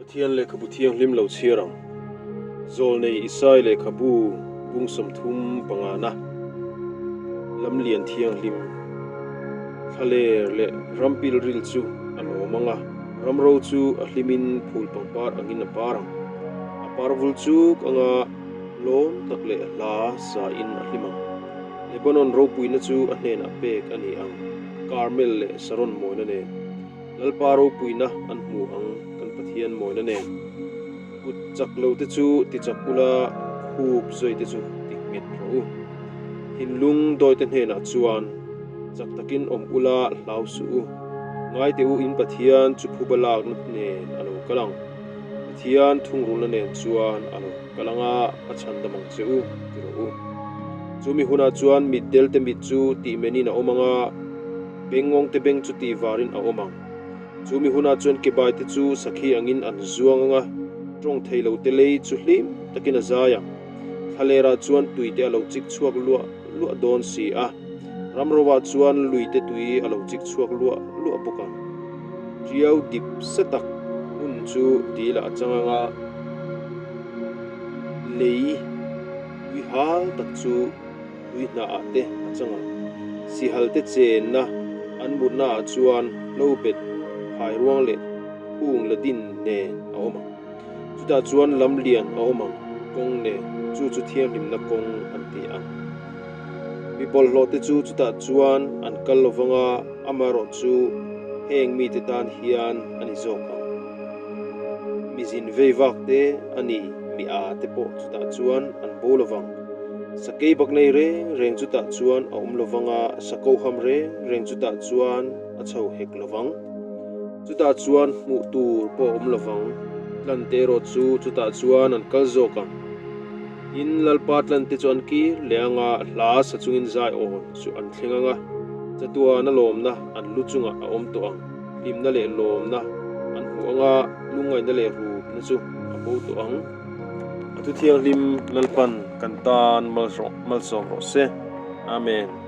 Pathian lehkhabu thianghlim lo chhiar ang. Zawlnei Isai lehkhabu bung 30 pangana lamlian thianghlim thlaler leh ram pilril chu a lawm ang a, ramro chu a hlimin phul pangpar angin a par ang. A par vul chuk anga lawm tak leh hla sa in a hlim ang. Lebanon ropuina chu a hnenah pek a ni ang, Karmel leh Saron mawina nen. Lalpa ropuina an hmu ang kan Pathian mawina nen. Kut chak lo te chu ti chak ula, khup zawi te chu ti nghet rawh u. Thinlung dawi te hnenah chuan chak takin awm ula hlau suh u. Ngai teh u in Pathian chu phuba lakna nen a lo kal ang. Pathian thungrulna nen chuan a lo kal ang a, a chhandam ang che u ti rawh u. Chumi hunah chuan mitdel te mit chu tihmenin a awm ang a, Bengngawng te beng chu tih varin a awm ang. Chu mi hunah chuan kebai te chu sakhi angin an zuang ang a, tawng thei lo te lei chu hlim takin a zai ang. Thlalerah chuan tui te a lo chik chhuak luah luah dawn si a, ramrovah chuan lui te tui a lo chik chhuak luah luah bawk ang. Tiau dip se tak hmun chu dilah a chang ang a, lei tui hal tak chu tui hnaah te a chang ang. Sihal te chenna an mutna ah chuan hlo bet phai ruang leh hung la din nen a awm ang. Chutah chuan lam lian a awm ang, kawng nen, chu chu thianghlimna kawng an ti ang. Mi bawlhhlawh te chu chutah chuan an kal lo vang a, amaherawh chu heng mite tan hian a ni zawk ang. Mi zin vei vak te a ni, mi a te pawh chutah chuan an bo lo vang. Sakei bak nei reng reng chutah chuan a awm lo vang a, sakoham reng reng chutah chuan a chho hek lo vang. Chutah chuan hmuh tur pawh a awm lo vang. Tlante erawh chu chutah chuan an kal zawk ang. Tin, Lalpa tlante chu an kir leh ang a, hla sa chungin zai awn chu an thleng ang a, chatuana lawmna an lu chungah a awm tawh ang. Hlimna leh lawmna an hmu ang a, lungngaihna leh rupna chu a bo tawh ang. A thu thianghlim Lalpan kan tan malsawm rawh se. Amen.